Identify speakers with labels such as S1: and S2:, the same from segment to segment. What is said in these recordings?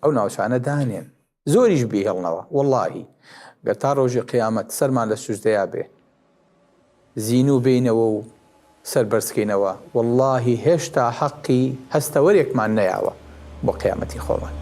S1: ئەو ناوچانە دانێن زۆریش بیهێڵنەوە وەڵاهی گەر تا ڕۆژی قیامەت سەرمان لە سوجدەیا بێ زینوو بینەوە و سەر بەرزکەینەوە وەڵاهی هێشتا حەقی هەستەوەرێکمان نەیاوە بۆ قیامەتی خۆمان.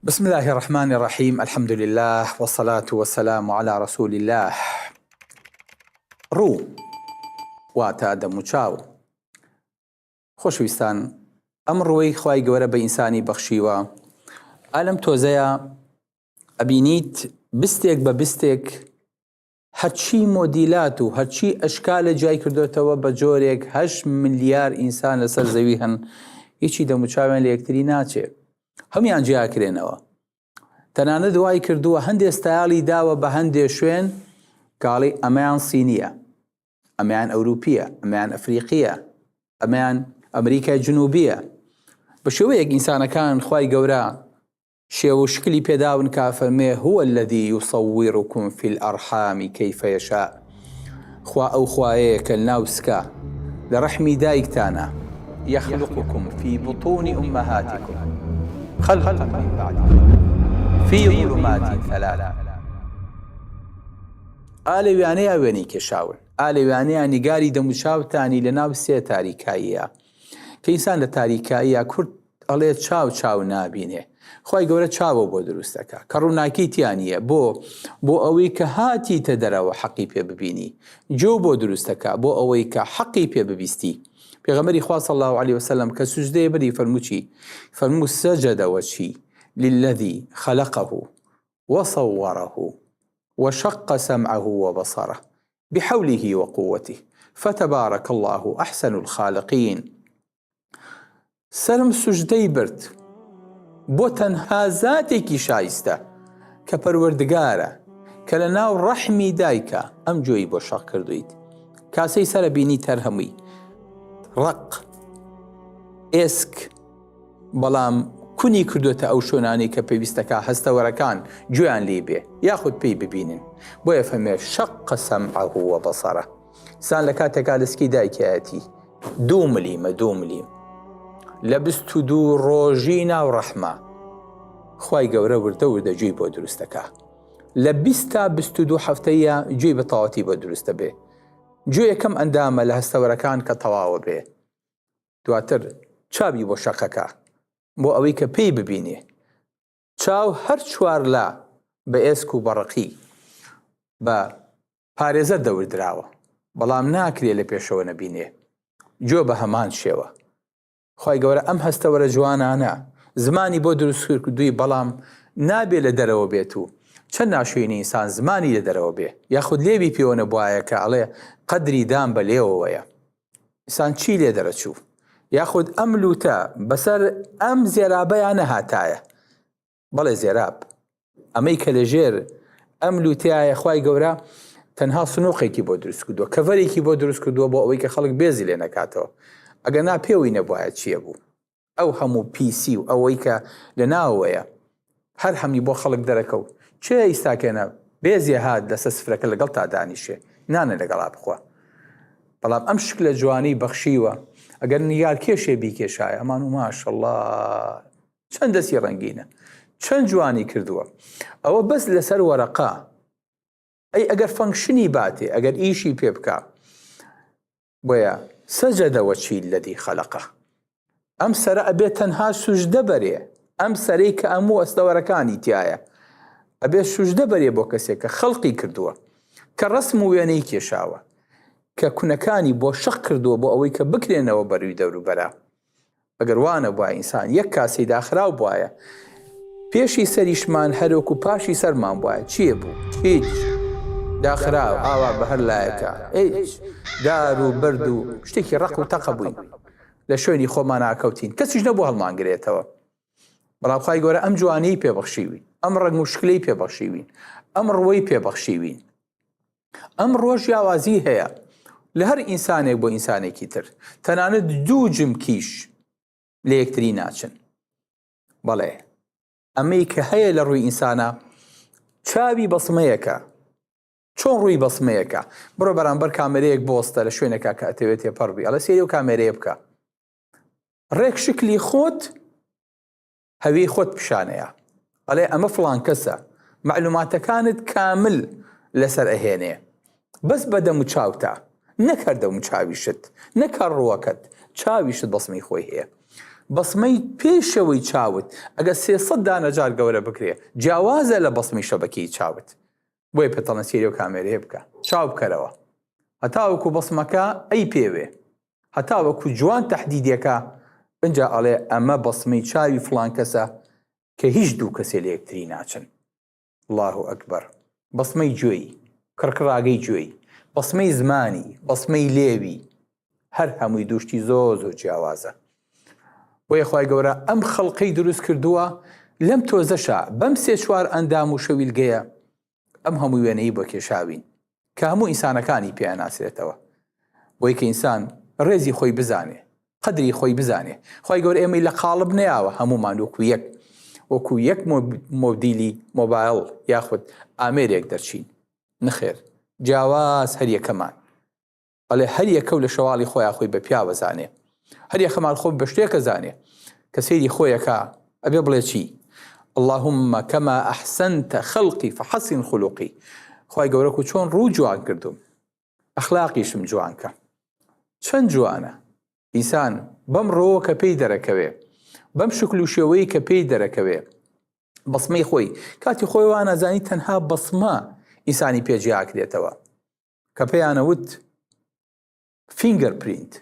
S1: بسم الله الرحمن الرحیم الحمد لله والصلاة والسلام على رسول الله ڕوو واتە دەموچاو خۆشەویستان ئەم ڕووەی خوای گەورە بە ئینسانی بەخشیوە ئا لەم تۆزەیە ئەبینیت بستێک بە بستێک هەرچی مۆدیلات و هەرچی ئەشکالە جیای کردوتەوە بە جۆرێک هەش ملیار ئینسان لەسەر زەوی هەن هیچی دەموچاویان لە یەکتری ناچێ هەموان جیاکرێنەوە تەنانەت وای کردووە هەندێ ستایالی داوە بە هەندێ شوێن کاڵی ئەمەیان سینیە ئەمەیان ئەوروپیە، ئەمەیان ئەفریقیە، ئەمەیان ئەمریکای جنوبیە. بە شێوەیەک ئینسانەکان خوای گەورە شێوە و شکلی پێداون کە فەرمێ هو الذی یصورکم فی الارحام کیف یشاء خوا ئەو خوایەیە کە لەناو سکا لە ڕەحمی دایکتانا یخلقکم فی بطون امهاتکم خلقا من بعد خلق فی ظلمات ثلاث ئا لەویانەیا وێنەی کێشاون، ئا لەویانەیا نیگاری دەموچاوتانی لەناو سێ تاریکاییا. کە ئینسان لە تاریکاییا کورد ئەڵێ چاو چاو نابینێ. خوای گەورە چاوە بۆ دروست دەکا. کە ڕووناکی تیا نییە. بۆ؟ بۆ ئەوەی کە هاتیتە دەرەوە حەقی پێ ببینی. گوێ بۆ دروست دەکا بۆ ئەوەی کە حەقی پێ ببیستی. پێغەمبەری خوا صلی اللە علیە وسلم کە سوجدەیە بردی فەرموو چی؟ فەرموو سجد وجهی للذی خلقه وصوره وشق سمعه وبصره بحوله وقوته فتبارک اللە احسن الخالقین سەرم سوجدەی برد بۆ تەنها زاتێکی شایستە کە پەروەردگارە کە لە ناو ڕەحمی دایکە ئەم گوێی بۆ شەق کردویت کاسەی سەرە بینی تەر هەمووی ڕق ئێسک بەڵام کونی کردوێتە ئەو شوێنانەی کە پێویستەکە هەستەوەرەکان گوێیان لی بێ یاخود پێی ببینن بۆیە فەرمێ شق سمعه وبصره سان لە کاتێکا لە سکی دایکایەتی دوو ملیمە دوو ملیم لە 22 ڕۆژی ناو ڕەحمە خوای گەورە وردە وردە گوێی بۆ دروستەکە لە 20 تا 22 هەفتەیە گوێی بە تەواوەتی بۆ دروستە بێ گوێ یەکەم ئەندامە لە هەستەوەرەکان کە تەواوە بێ دواتر چاوی بۆ شەقەکە بۆ ئەوەی کە پێی ببینێ چاو هەر چوارلا بە ئێسک و بەڕقی بە پارێزەر دەوردراوە بەڵام ناکرێ لە پێشەوە نەبینێ گوێ بە هەمان شێوە خی گەورە ئەم هەستەوەرە جوانانە زمانی بۆ دروست کردووی بەڵام نابێ لە دەرەوە بێت و چەند ناشرینی ئینسان زمانی لە دەرەوە بێ یاخود لێوی پێوە نەبوایە کە ئەڵێ قەدری دام بە لێوەوەیە ئینسان چی لێ دەرەچوو یاخود ئەم لوتە بەسەر ئەم زێرابەیان نەهاتایە بەڵێ زێراب ئەمەی کە لەژێر ئەم لوتایە خوای گەورە تەنها سنوقێکی بۆ دروست کردووە کەڤەرێکی بۆ دروست کردووە بۆ ئەوەی کە خەڵک بێزی لێ نەکاتەوە ئەگەر نا پێوەی نەبوایە چییە بوو ئەو هەموو پیسی و ئەوەی کە لە ناوەوەیە هەر هەمی بۆ خەڵک دەرەکەوت کێ ئیستاکێنە بێزێ هات لەسەر سفرەکە لەگەڵ تا دانیشێ نانە لەگەڵا بخوا بەڵام ئەم شکلە جوانی بەخشیوە ئەگەر نیگار کێشێ بیکێشایە ئەمان و ماشەڵڵا چەند دەستی ڕەنگینە چەند جوانی کردووە ئەوە بەس لەسەر وەرەقە ئەی ئەگەر function ی باتێ ئەگەر ئیشی پێ بکە بۆیە سجد وجهی الذی خلقه ئەم سەرە ئەبێ تەنها سوژدە بەرێ ئەم سەرەی کە ئەموو ئەستەوەرەکانی تایە ئەبێ سوژدە بەرێ بۆ کەسێک کە خەڵقی کردووە کە ڕسم و وێنەی کێشاوە کە کونەکانی بۆ شەق کردووە بۆ ئەوەی کە بکرێنەوە بەروی دەوروبەرە ئەگەر وا نەبوایە ئینسان یەک کاسەی داخراو بوایە پێشی سەریشمان هەرۆک و پاشی سەرمان بوایە چیە بوو هیچ داخراو ئاوا بە هەر لایەکە هیچ دار و بەرد و شتێکی ڕق و تەقە بووین لە شوێنی خۆمان ناکەوتین کەسیش نەبوو هەڵمانگرێتەوە بەڵام خوای گەورە ئەم جوانیی پێ بەخشیوین. ئەم ڕەنگ و شکلەی پێ بەخشیوین، ئەم ڕووەی پێ بەخشیوین. ئەم ڕۆژ جیاوازی هەیە لە هەر ئینسانێک بۆ ئینسانێکی تر، تەنانەت دوو جمکیش لە یەکتری ناچن. بەڵێ ئەمەی کە هەیە لە ڕووی ئینسانە چاوی بەسمەیەکە چۆن ڕووی بەسمەیەکە بڕۆ بەرامبەر کامێرەیەک بۆستە لە شوێنێکا کە ئەتەوێت تێپەڕ بی ئەڵێ سەیری ئەو کامێرەیە بکە ڕێک شکلی خۆت هەوی خۆت پیشانەیە ئەڵێ ئەمە فڵان کەسە معلوماتەکانت کامل لەسەر ئەهێنێ بەس بە دەم و چاوتا نەک هەر دەم و چاویشت نەک هەر ڕووەکەت چاویشت بەسمەی خۆی هەیە بەسمەی پێشەوەی چاوت ئەگە 300 دانە جار گەورە بکرێ جیاوازە لە بەسمی شەبەکەی چاوت بۆیە پێتەڵێن سەیری ئەو کامێرەیە بکە چاو بکەرەوە هەتاوەکو بەسمەکە ئەی پێوێ هەتاوەکو جوان تەحدیدەکە ئینجا ئەڵێ ئەمە بەسمەی چاوی فڵان کەسە کە هیچ دوو کەسێ لە یەکتری ناچن الله ئەکبەر بەسمەی گوێی کڕکڕاگەی گوێی بەسمەی زمانی بەسمەی لێوی هەر هەمووی دووشتی زۆر زۆر جیاوازە بۆیە خوای گەورە ئەم خەڵقەی دروست کردووە لەم تۆزەشا بەم سێ چوار ئەندام و شەویلگەیە ئەم هەموو وێنەی بۆ کێشاوین کە هەموو ئینسانەکانی پێیان ناسرێتەوە بۆی کە ئینسان ڕێزی خۆی بزانێ قەدری خۆی بزانێ خی گەور ئێمەی لە قاڵب نەیاوە هەمومان وەکو یەک وەکو یەک مۆدیلی مۆبایل یاخود ئامێرێک دەرچین نەخێر جیاواز هەریەکەمان ئەڵێ هەر یەکەو لە شەواڵی خۆیا خۆی بە پیاوە زانێ هەر یەکەمان خۆ بە شتێکە زانێ کە سەیری خۆیەکە ئەبێ بڵێ چی اللهم كما أحسنت خلقي فحسن خلقي خوای گەورەکو چۆن ڕوو جوان کردوم ئەخلاقیشم جوان کە چەند جوانە ئینسان بەم ڕۆوە کە پێی دەرەکەوێ بەم شکل و شێوەی کە پێی دەرەکەوێ بەسمەی خۆی کاتی خۆی وانازانی تەنها بەسمە ئینسانی پێ جیاکرێتەوە کە پێیانە وت فینگەر پرینت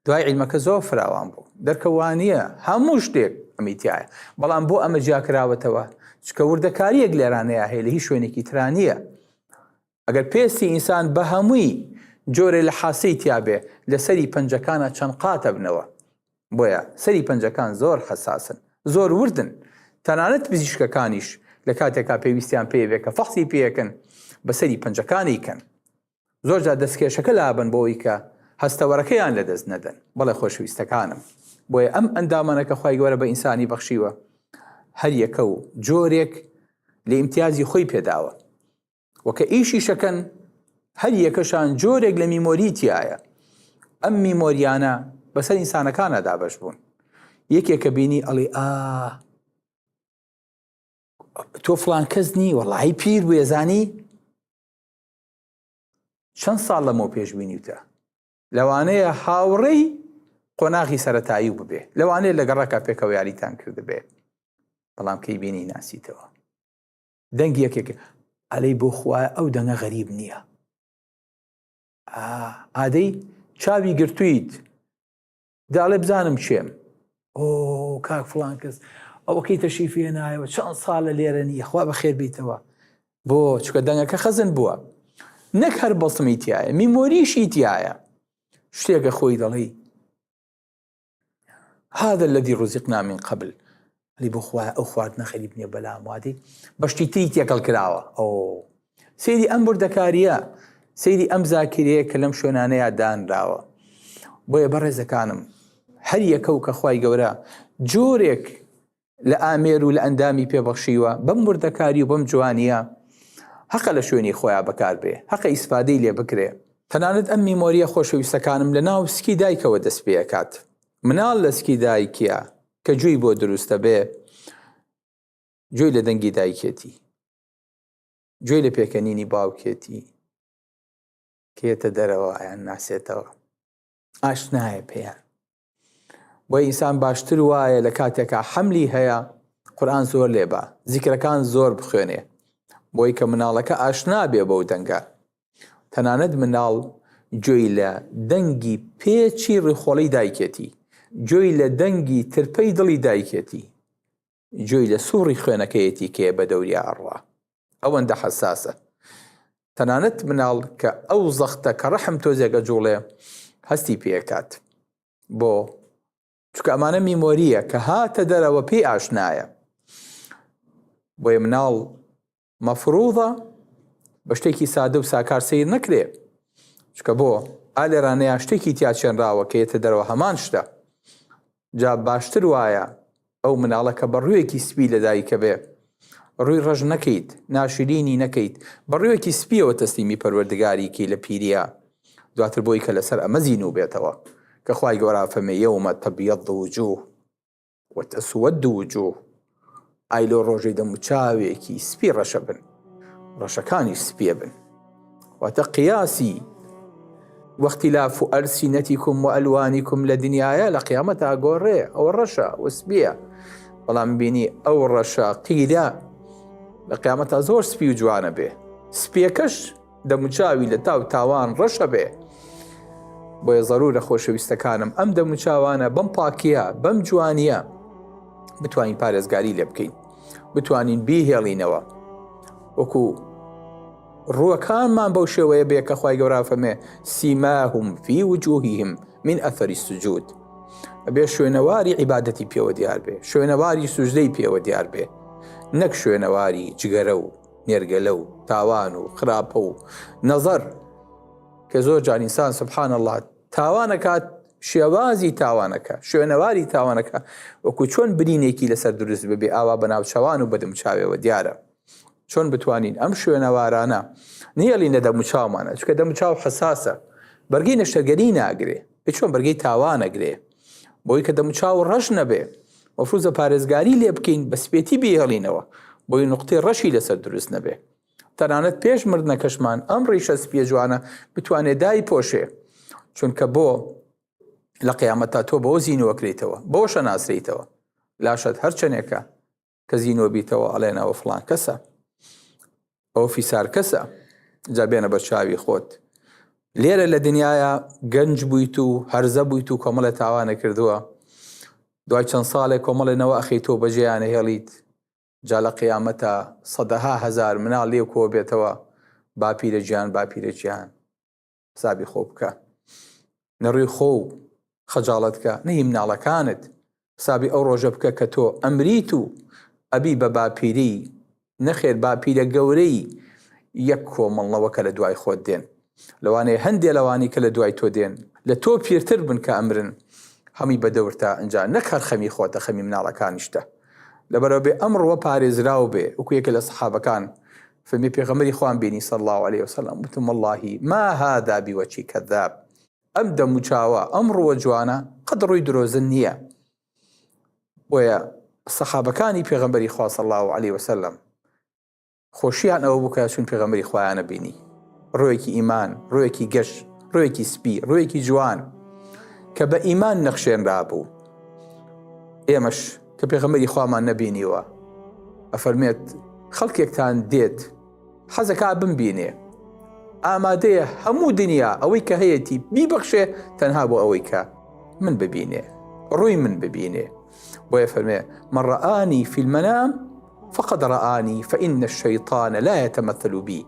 S1: دوای عیلمەکە زۆر فراوان بوو دەرکەوانیە هەموو شتێک ئەمی تایە بەڵام بۆ ئەمە جیاکراوەتەوە چکە وردەکاریەک لێرانەیە هەیە لە هیچ شوێنێکی ترانیە ئەگەر پێستی ئینسان بە هەمووی جۆرێ لە حاسی تیاابێ لەسەری پەنجەکانە چەند قاتە بنەوە بۆیە سەری پەنجەکان زۆر حەساسن زۆر وردن تەنانەت پزیشکەکانیش لە کاتێکا پێویستیان پێی بێ کە فەحسی پێیەکەن بەسەری پەنجەکانی کەن زۆر جار دەستکێشەکە لابن بۆ ئەوی کە هەستەوەرەکەیان لەدەست نەدەن بەڵێ خۆشەویستەکانم بۆیە ئەم ئەندامانە کە خوای گەورە بە ئینسانی بەخشیوە هەر یەکە و جۆرێک لە ئیمتیازی خۆی پێداوە وە کە ئیشیشەکەن هەر یەکەشان جۆرێک لە میمۆری تایە ئەم میمۆریانە بەسەر ئینسانەکانە دابەش بوون یەکێک کە بینی ئەڵی ئا تۆ فلان کەس نی وەڵی پیر بووێ زانی چەند ساڵ لەمەو پێش بینیوتە لەوانەیە هاوڕێی قۆناغی سەتایی و ببێ لەوانەیە لە گەڕەکە پێکەوە یاریتان کردبێ بەڵام کەی بینی ناسیتەوە دەنگی یەکێک ئەلەی بۆ خوایە ئەو دەنگە غەریب نییە ئادەی چاوی گرتوویت داڵێ بزانم کێم ئۆ کاک فڵان کەس ئەوەکەی تەشریفی هێنایەوە چەند ساڵە لێرە نییە خوا بەخێر بیتەوە بۆ چکە دەنگەکە خەزن بووە نەک هەر بەسمی تایە میمۆریشی تایە شتێکە خۆی دەڵێی هذا الذي رزقنا من قبل ئەلی بۆ خوایە ئەو خواردنە خەریب نییە بەلام وادی بەشتی تری تێکەڵ کراوە ئەو سەیری ئەم بردەکاریە سەیری ئەم زاکرەیە کە لەم شوێنانەیە دانراوە بۆیە بەڕێزەکانم هەر یەکە و کە خوای گەورە جۆرێک لە ئامێر و لە ئەندامی پێ بەخشیوە بەم وردەکاری و بەم جوانییە هەقە لە شوێنی خۆیا بەکار بێ، هەقە ئیسفادەی لێ بکرێ. تەنانەت ئەم میمۆرییە خۆشەویستەکانم لە ناو سکی دایکەوە دەست پێ ئەکات. مناڵ لە سکی دایکیا کە گوێی بۆ دروست ئەبێ، گوێی لە دەنگی دایکێتی، گوێی لە پێکەنینی باوکێتی، کە یەتە دەرەوە ئەیان ناسێتەوە. ئاشنایە پێیان بۆ ئینسان باشتر وایە لە کاتێکا حەملی هەیە قورآن زۆر لێبا زیکرەکان زۆر بخوێنێ بۆی کە مناڵەکە ئاشنا بێ بەو دەنگە تەنانەت مناڵ گوێی لە دەنگی پێچی ڕیخۆڵی دایکێتی گوێی لە دەنگی ترپەی دڵی دایکێتی گوێی لە سوڕی خوێنەکەیەتی کێ بە دەوریا ئەڕوا ئەوەندە حەساسە تەنانەت مناڵ کە ئەو زەختە کە ڕەحم تۆزێک ئەجوڵێ هەستی پێکات بۆ چونکە ئەمانە میمۆریە کە هاتە دەرەوە پێی ئاشنایە. بۆیە مناڵ مەفروضە بە شتێکی سادە و ساکار سەیر نەکرێ چکە بۆ ئالێرانەیە شتێکی تیا چێنراوە کە یەتە دەرەوە هەمان شتە جا باشتر وایە ئەو مناڵە کە بە ڕوویەکی سپی لەدایکە بێ ڕووی ڕەش نەکەیت ناشرینی نەکەیت بە ڕوویەکی سپیەوە تەسلیمی پەروەردگاری کەی لە پیریە دواتر بۆی کە لەسەر ئەمە زینوو بێتەوە کە خوای گەورە فەرمێ یوم تبیض وجوه وتسود وجوه ئای لەو ڕۆژەی دەموچاوێکی سپی ڕەشە بن ڕەشەکانی سپیە بن واتە قیاسی واختلاف ألسنتكم وألوانكم لە دنیاە لە قیامەتا گۆڕێ ئەوە ڕەشە وسپیە بەڵام بینی ئەو ڕەشە قیرە لە قیامەتا زۆر سپی و جوانە بێ سپیەکەش دەموچاوی لە تاو تاوان ڕەشە بێ بۆیە زەرورە خۆشەویستەکانم ئەم دەموچاوانە بەم پاکیە بەم جوانیە بتوانین پارێزگاری لێ بکەین بتوانین بیهێڵینەوە وەکو ڕووەکانمان بەو شێوەیە بێ کە خوای گەورە فەرمێ سیماهم فی وجوههم من اثر السجود ئەبێ شوێنەواری عیبادەتی پێوە دیار بێ شوێنەواری سوجدەی پێوە دیار بێ نەک شوێنەواری جگەرە و نێرگەلە و تاوان و خراپە و نەزەر کە زۆر جار ئینسان سبحان الله تاوانەکات شێوازی تاوانەکە شوێنەواری تاوانەکە وەکو چۆن برینێکی لەسەر دروست ببێ ئاوا بە ناوچەوان و بەدەمچاوێەوە دیارە چۆن بتوانین ئەم شوێنەوارانە نێڵین لە دەموچاومانە چکە دەموچاو حساسە بەرگەی نەشتەرگەری ناگرێ چۆن بەرگەی تاوانەگرێ بۆی کە دەموچاو ڕەش نەبێ مەفروزە پارێزگاری لێ بکەین بە سپێتی بێڵینەوە بۆی نقطەی ڕەشی لەسەر دروست نەبێ تەنانەت پێش مردنەکەشمان ئەم ڕیشە سپیە جوانە بتوانێت دای پۆشێ چونکە بۆ لە قیامەتا تۆ بەوە زیینوەکرێتەوە بۆ شەناسریتەوە لاشت هەرچەنێکە کە زینوە بیتەوە ئەڵێن ئەوە فڵان کەسە ئەوە فیسار کەسە جا بێنە بەرچاوی خۆت لێرە لە دنیاە گەنج بوویت و هەرزە بوویت و کۆمەڵێ تاوانە کردووە دوای چەند ساڵێک کۆمەڵێنەوە ئەخی تۆ بەجێیانە هێڵیت جا لە قیامەتە سەدەها هەزار مناڵ لێ کۆ بێتەوە باپیرە گیان باپیرە گیان حسابی خۆ بکە نە ڕووی خۆ و خەجاڵەت کە نە هی مناڵەکانت حسابی ئەو ڕۆژە بکە کە تۆ ئەمریت و ئەبی بە باپیری نەخێر باپیرە گەورەی یەک کۆمەڵنەوە کە لە دوای خۆت دێن لەوانەیە هەندێ لەوانی کە لە دوای تۆ دێن لە تۆ پیرتر بن کە ئەمرن هەمی بە دەورتا ئەجا نەک هەر خەمی خۆتە خەمی مناڵەکانیشتە لەبەرەوە بێ ئەم ڕووە پارێزراو بێ وەکو یەکێ لە سەحابەکان فەرمی پێغەمبەری خوام بینی صلی الله علیه وسلم وتم والله ما هذا بوجه كذاب ئەم دەموچاوە ئەم ڕووە جوانە قەت ڕووی درۆزن نییە بۆیە سەحابەکانی پێغەمبەری خوا صلی الله علیه وسلم خۆشیان ئەوە بوو کە چون پێغەمبەری خوایانە بینی ڕوویەکی ئیمان ڕوویەکی گەش ڕوویەکی سپی ڕوویەکی جوان کە بە ئیمان نەخشێنرا بوو ئێمەش کە پێغەمبەری خوامان نەبینیوە ئەفەرمێت خەڵکێکتان دێت حەزەکا بمبینێ ئامادەیە هەموو دنیا ئەوەی کە هەیەتی بیبەخشێ تەنها بۆ ئەوەی کە من ببینێ ڕووی من ببینێ بۆیە فەرمێ من رآنی في المنام فقد رآنی فإن الشیطان لا يتمثل بی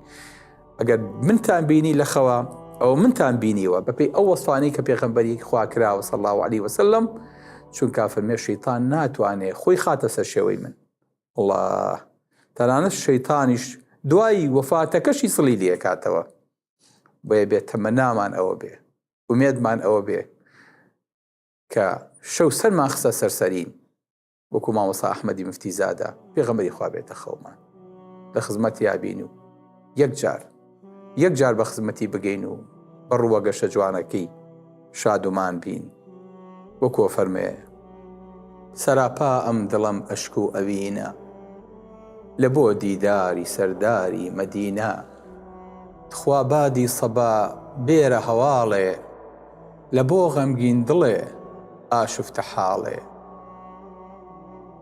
S1: ئەگەر منتان بینی لە خەوە ئەو منتان بینیوە بەپێی ئەو وەسفانەی کە پێغەمبەری خوا کراوە صلی الله علیه وسلم چونکە فەرمێ شەیطان ناتوانێ خۆی خاتە سەر شێوەی من الله تەنانەت شەیطانیش دوای وەفاتەکەشی سڵی لێکاتەوە بۆیە بێت تەمەنامان ئەوە بێ ئومێدمان ئەوە بێ کە شەو سەرمان خستە سەر سەرین وەکو مامۆستا ئەحمەدی مفتی زادە پێغەمبەری خوا بێتە خەومان لە خزمەتیا بین و یەک جار یەک جار بە خزمەتی بگەین و بە ڕووە گەشە جوانەکەی شادومان بین وەکۆ فەرمێ سەراپا ئەم دڵم ئەشک و ئەوینە لە بۆ دیداری سەرداری مەدینە تخوا بادی سەبا بێرە هەواڵێ لە بۆ غەمگین دڵێ ئاشوفتە حاڵێ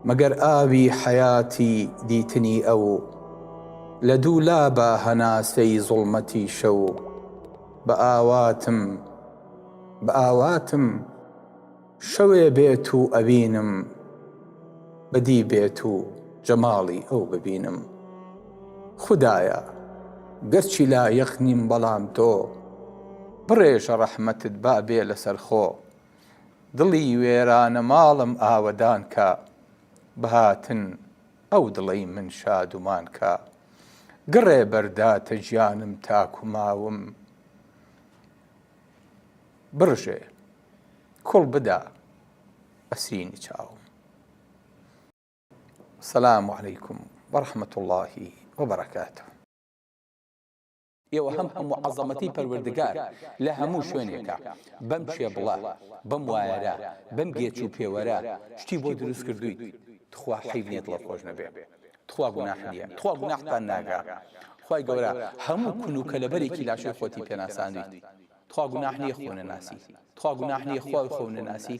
S1: مەگەر ئاوی حەیاتی دیتنی ئەو لە دوولابا هەناسەی زوڵمەتی شەو بە ئاواتم بە ئاواتم شەوێ بێت و ئەوینم بەدی بێت و جەماڵی ئەو ببینم خودایە گەرچی لایەق نیم بەڵام تۆ بڕێژە ڕەحمەتت با بێ لەسەر خۆ دڵی وێرانە ماڵم ئاوەدان کە بە هاتن. ئەو دڵەی من شادومان کا. گڕێ بەرداتە گیانم تاکو ماوم. بڕژێ، کوڵ بدا ئەسرینی چاوم. سلام علیکم و رحمة اللە و برکاته. ئێوە هەم هەموو عەزەمەتی پەروەردگار لە هەموو شوێنێکا بەم کێبڵە بەم وایەرە بەم گێچ و پێوەرە شتی بۆ دروست کردوویت تخوا حەیف نیە دڵت خۆش نەبێ تخوا گوناح نیە تخوا گوناحتان ناگا خوای گەورە هەموو کون و کەلەبەرێکی لاشەی خۆتی پێناساندویت تخوا گوناح نیە خۆ نەناسی تخوا گوناح نیە خوای خۆ نەناسی.